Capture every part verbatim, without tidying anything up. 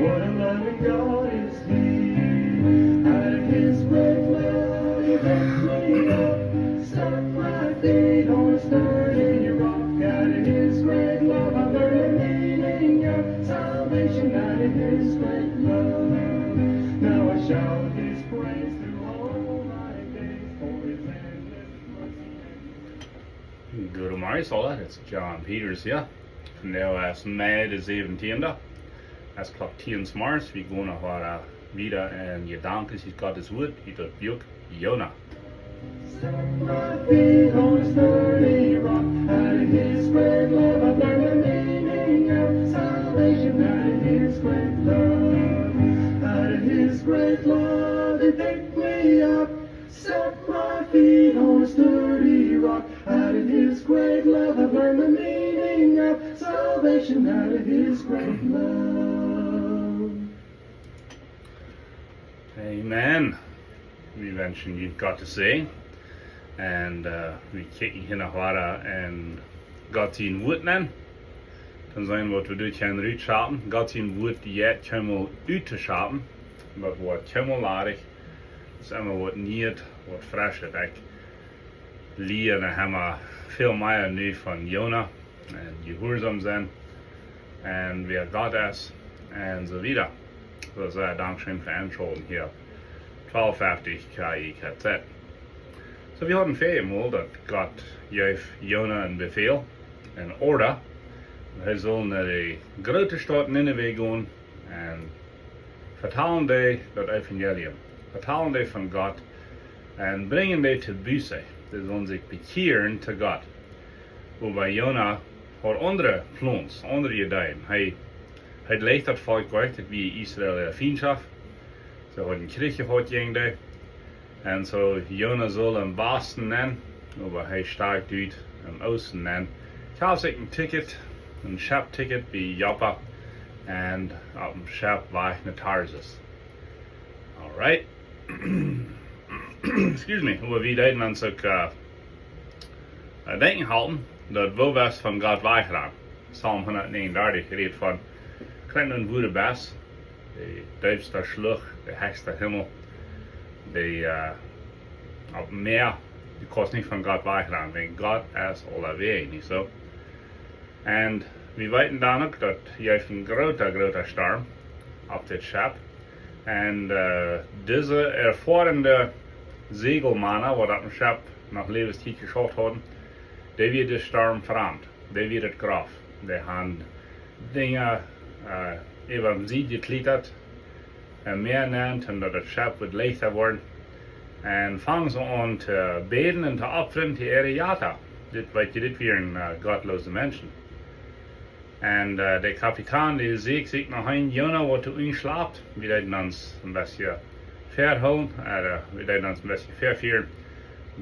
What a loving God is He. Out of His great love, He lifts me up, set my feet on a sturdy rock. Out of His great love, I learned the meaning of salvation. Out of His great love, now I shout His praise through all my days. For His endless mercy and Goodemorjes aula, dit es John Peters hia. Vondoag es Mei de säwentieende. Et es Klock tieen zemorjes. Wie gonen noch wieda, wieda en Jedanken ut Gott sien Wuat, ut daut Buak Jona. Set my feet on a sturdy rock. Out of His great love, I've learned the meaning of salvation. Out of His great love, out of His great love, He picked me up. Set my feet on a sturdy rock. Out of His great love, I've learned the meaning of salvation. Out of His great love. Amen. Wie wenschen junt Gott sien Säajen. Un, äh, wie kjikjen hia noch wieda en Gott sien Wuat nenn. Dan seenen waut wie doa kjennen rut schapen. Gott sien Wuat jeit kjeenmol ut to schapen. Daut woat kjeenmol ladich. Daut es emma waut Nieet, waut Freschet. Ekj lia emma väl mea nu von Jona un jehuarsom sennen un wäa Gott es un soo wieda. Soo, sea dankscheen fa Enschauljen hia. Twalf feftich K I K Z. Soo, wie hauden väl mol daut Gott jeef Jona een Befäl, een Orda. Hee sull no de groote Staut Ninive gonen un vetalen dee daut Evangelium. Vetalen dee von Gott un brinjen dee to Buße. Dee sullen sikj bekjieren to Gott. Oba Jona haud aundre Plons, aundre Ideeen. Hee, hee leet daut Volkj wajch, daut wia Israel äare Fientschoft. See hauden Kjrich jehaut jäajen dee. Un soo Jona sull em Wasten nenn, oba hee steakjt ut em Oosten nenn. Hee kofft sikj een Ticket, een Scheppticket bie Joppa un opp een Schepp wajch no Tarsis. Alright. Excuse me, oba wie deeden ons uk, äh, äh, denkjen halpen, daut woo wie von Gott wajchrannen. Psalm hundatnegenundartich rät von, kjikj no wua du best, de deepste Schlucht, de hechste Himmel, de, äh, opp Mäa, du kaust nich von Gott wajchrannen, wiels Gott es aulawäajen, nich soo? Un wie weeten dan uk, daut hia een groota, groota Storm opp dit Schepp. Un, äh, dise erfoarne Säajelmana, waut opp daut Schepp noch Läwenstiet jeschauft hauden, dee wia de Storm framd. Dee wia daut Groff. Dee hauden Dinja, äh, äwa de Sied jekjlitat un Mäa nenn, un daut daut Schepp wudd leichta woaren. Un fungen see aun to bäden un to opfren to äare Jetta. Dit, weetst du, dit wieren, äh, gottloose Menschen. Un, äh, de Kapitan, dee säd sikj no am: Jona, waut du doa schlapst, wie deeden ons een bät vehoolen, äh, wie deeden ons een bät vefieren,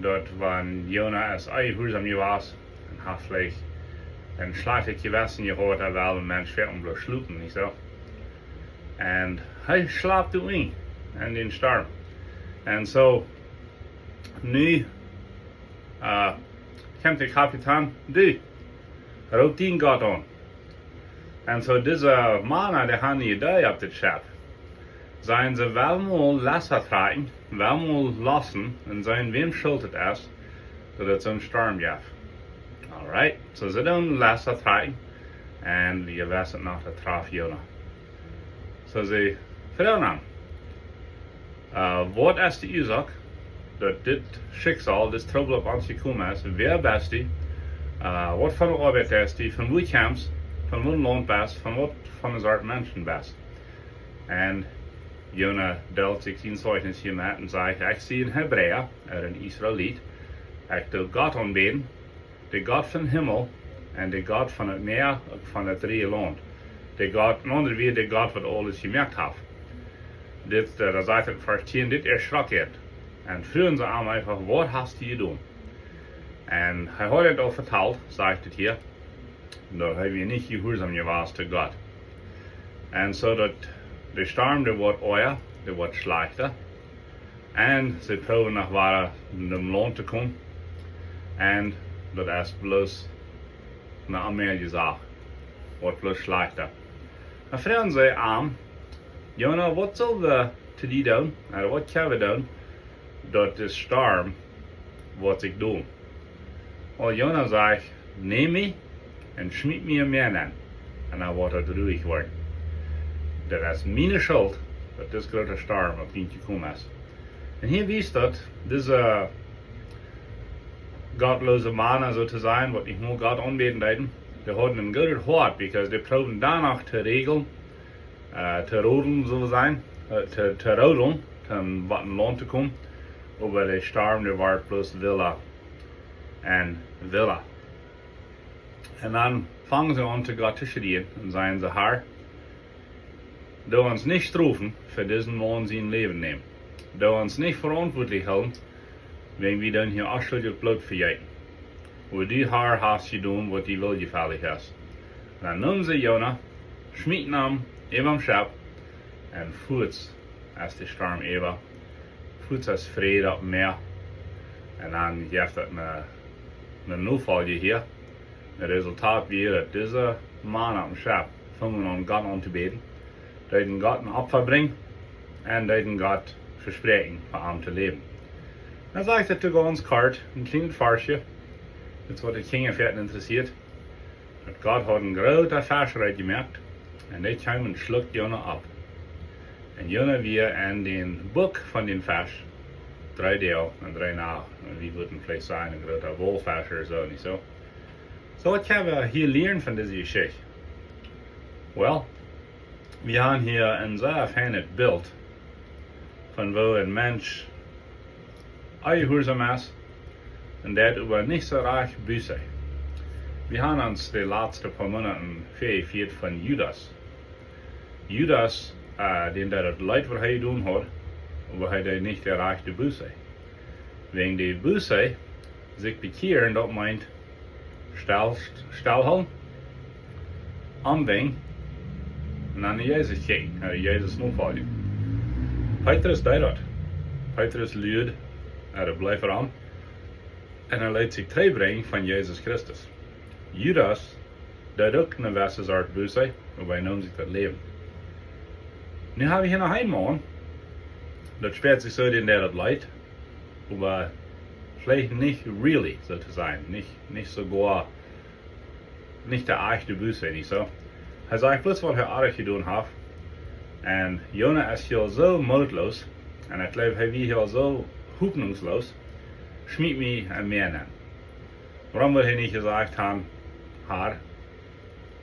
daut wan Jona es onjehuarsom jewast un haft veleicht een schlajchtet Jewessen jehaut, dan wudd een Mensch veleicht bloos schlopen, nich soo? Un hee schlapt doa en dän Storm. Un soo, nu, äh, kjemt de Kapitan, du, roop dien Gott aun. Un soo dise Mana, dee hauden ne Idee opp dit Schepp. Sent see wellmol losjetrakjen, wellmol lossen un seenen, wäm Schult et es, daut et soon Storm jeft. Alright, soo see doonen losjetrakjen. Un wie weeten noch, daut trof Jona. Soo see froagen am: Äh, waut es de Uasoak, daut dit Schicksal, dit Trubbel opp ons jekomen es? Wäa best du? Äh, waut fa ne Oabeit deist du? Von wua kjemst? Von waut Launt best? Von waut fa ne Sort Menschen best? Un Jona deelt sikj sien Zeichnis hia met un sajcht: Ekj sie een Hebräa, ooda een Israelit. Ekj doo Gott aunbäden, de Gott vom Himmel un de Gott von daut Mäa, uk von daut drieje Launt. De Gott, en aundre Wieed, de Gott, waut aules jemoakt haft. Dit, äh, doa sajcht et, Varsch tieen, dit erschrok an. Un froagen see am eefach: Waut hast du jedonen? Un hee haud et aul vetalt, sajcht et hia, daut hee wia nich jehuarsom jewast to Gott. Un soo daut de Storm, dee woat oaja, dee woat schlajchta. Un see proowen noch wada no daut Launt to komen. Un daut es bloos ne onmäajliche Sach. Woat bloos schlajchta. Dan froagen see am: Jona, waut sell wie to die doonen? Ooda waut kjenn wie doonen, daut de Storm woat sikj doonen? Un Jona sajcht: Nämt mie un schmiet mie em Mäa nenn, un dan woat et ruich woaren. Daut es miene Schult, daut dis groota Storm opp mie jekomen es. Un hia wiest daut, dise gottloose Mana, soo to sajen, waut nich mol Gott aunbäden deeden, dee hauden een goodet Hoat, because dee proowden doano to räajlen, äh, to roden, soo to sajen, äh, to, to roden, om waut em Launt to komen. Oba de Storm, dee woat bloos willa un willa. Un dan fangen see aun, to Gott to schrieen, un sajen see: Herr, doo ons nich strofen fa disen Maun sien Läwen nämen. Doo ons nich veauntwuatlich hoolen, wäajen wie doonen hia onschuldjet Bloot vejeeten. Oba du, Herr, hast jedonen, waut die woljefällich es. Un dan neemen see Jona, schmieten am äwa daut Schepp, un fuaz es de Storm äwa. Fuaz es Fräd opp em Mäa. Un dan jeft daut een, een Nofolj hia. Daut Resultat wia, daut dise Mana opp em Schepp fungen aun, Gott auntoobäden, deeden Gott een Opfa brinjen un deeden Gott vespräakjen, fa am to läwen. Dan sajcht et to ons kort, een kjlienet Varsch, daut es waut de Kjinja veleicht interessieet, daut Gott haud een groota Fesch reed jemoakt, un dee kjeem un schlukt Jona opp. Un Jona wia en dän Buak von dän Fesch dree Doag un dree Nacht. Un wie wudden veleicht sajen, een groota Waulfesch ooda soo, nich soo? Soo, waut kjenn wie hia lieren von dise Jeschicht? Well, wie haben hia een sea feinet Bilt von woo een Mensch onjehuarsaum es un daut oba nich soo rajcht Buss. Wie haben ons de latste poa Moonaten väl jelieet von Judas. Judas, äh, dän daut leet, waut hee jedonen haud, oba hee deed nich de rajchte Buss. Wäajen de Buss, sikj bekjieren, daut meent stell, stellhoolen, omwenjen, un dan no Jesus kjikjen, no Jesus nofoljen. Petrus deed daut. Petrus luad, hee bleef rom, un hee leet sikj trigjbrinjen von Jesus Christus. Judas deed uk eene jewesse Sort Buss, oba hee neem sikj daut Läwen. Nu hab wie hia noch eenen Maun, daut spieet sikj soo, dän daut leet, oba veleicht nich really, soo to sajen, nich, nich soo goa, nich de echte Buss, nich soo? Hee sajcht bloos, waut hee oajch jedonen haft. Un Jona es hia soo mootloos, un ekj jleew, hee wia hia soo hopninjsloos: Schmiet mie em Mäa nenn. Wuarom wudd hee nich jesajcht haben: Herr,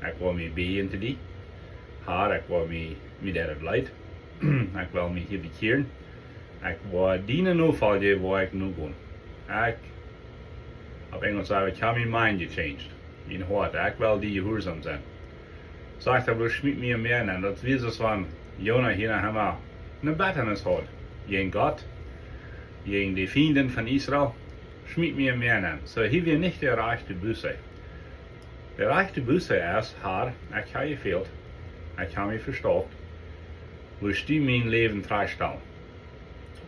ekj well mie bäjen to die. Herr, ekj well mie, mie daut leet. Ekj well mie hia bekjieren. Ekj well diene Nofolj, well ekj nogonen. Ekj, opp Enjlisch saj wie, ekj hab mien mind gechanged. Mien Hoat, ekj well die jehuarsaum sennen. Sajcht hee bloos: Schmiet mie em Mäa nenn. Daut wia soo aus wan Jona hia noch emma eene Bettanis haud jäajen Gott, jäajen de Fiend von Israel. Schmiet mie em Mäa nenn. Soo, hia wia nich de rajchte Buss. De rajchte Buss es: Herr, ekj hab jefält, ekj hab mie vestaupt, wurscht du mien Läwen trajchtstalen?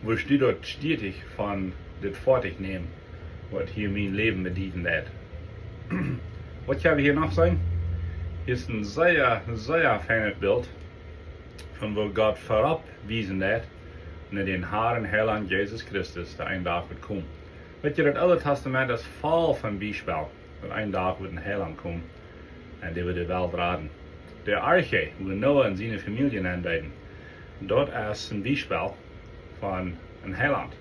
Wurscht du daut Stierich von dit Foatich nämen, waut hia mien Läwen bedieden deit? Waut kjenn wie hia noch seenen? Hia es een sea, sea feinet Bilt von woo Gott verut wiesen deit no dän Herr un Heilaunt Jesus Christus, dee een Dach woat komen. Weet jie, daut Oole Tastament es voll von Biespels, daut een Dach woat een Heilaunt komen un dee woat de Welt raden. De Arche, wua Noah un siene Famielje nenn deeden, daut es een Biespel von een Heilaunt.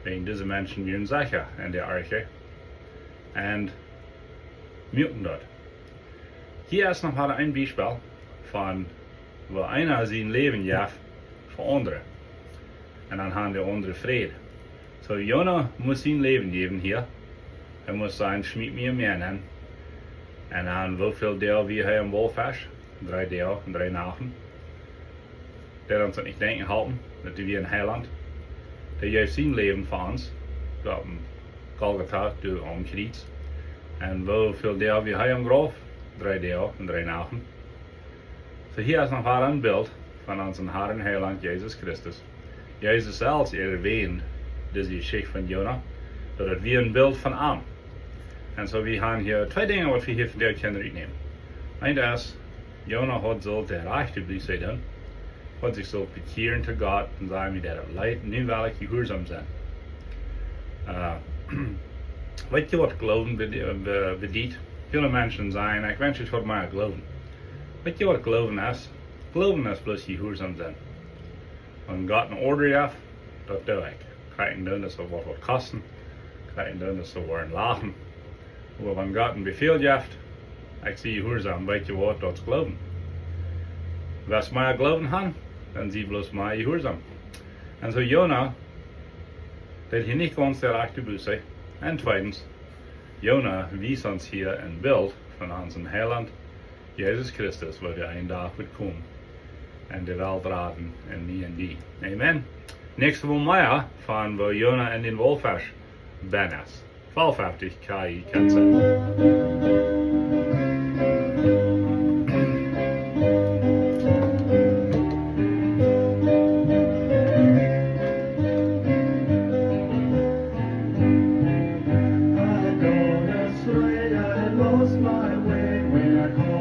Wäajen dise Menschen wieren secha en de Arche un muaken daut. Hia es noch mau een Biespel von woo eena sien Läwen jeft fa aundre. Un dan haben de aundre Fräd. Soo, Jona must sien Läwen jäwen hia. Hee must sajen: Schmiet mie em Mäa nenn. Un dan, woo väl Doag wia hee em Waulfesch? Dree Doag un dree Nachten. Dee deit ons daut nich denkjen halpen, daut hee wia een Heilaunt? Dee jeef sien Läwen fa ons, doa opp Golgata, doa aum Kjriez. Un woo väl Doag wia hee em Grauf? Dree Doag un dree Nachten. Soo, hia es noch mau een Bilt von onsen Herr un Heilaunt Jesus Christus. Jesus selfst erwähnt dise Jeschicht von Jona, daut et wia een Bilt von am. Un soo, wie haben hia twee Dinja, waut wie hia von de Kjinja rutnämen. Eent es, Jona haud sullt de rajchte Buss doonen. Waut sikj sull bekjieren to Gott un sajen: "Mie deit daut leet, nu well ekj jehuarsom sennen." Äh, weet jie, waut Gloowen bedi-, äh, be-, bediet? Väle Menschen sajen: "Ekj wensch, ekj haud mea Gloowen." Weet jie, waut Gloowen es? Gloowen es bloos jehuarsom sennen. Wan Gott eene Order jeft, daut doo ekj. Kaun ekj doonen, daut woat waut kosten. Kaun ekj doonen, daut woaren lachen. Oba wan Gott een Befäl jeft, ekj sie jehuarsom, weet jie waut, daut es Gloowen. Wan wie mea Gloowen haben, dan sie wie bloos mea jehuarsom. Un soo Jona, daut hia nich gaunz de rajchte Buße. Un tweedens, Jona wiest ons hia een Bilt von onsen Heilaunt, Jesus Christus, waut eenen Dach woat komen un de Welt raden un mie un die. Amen. Näakjste Mol mea von woo Jona en dän Waulfesch bennen es. Twalf fefty K I K Z. I gone astray, I lost my way. When I call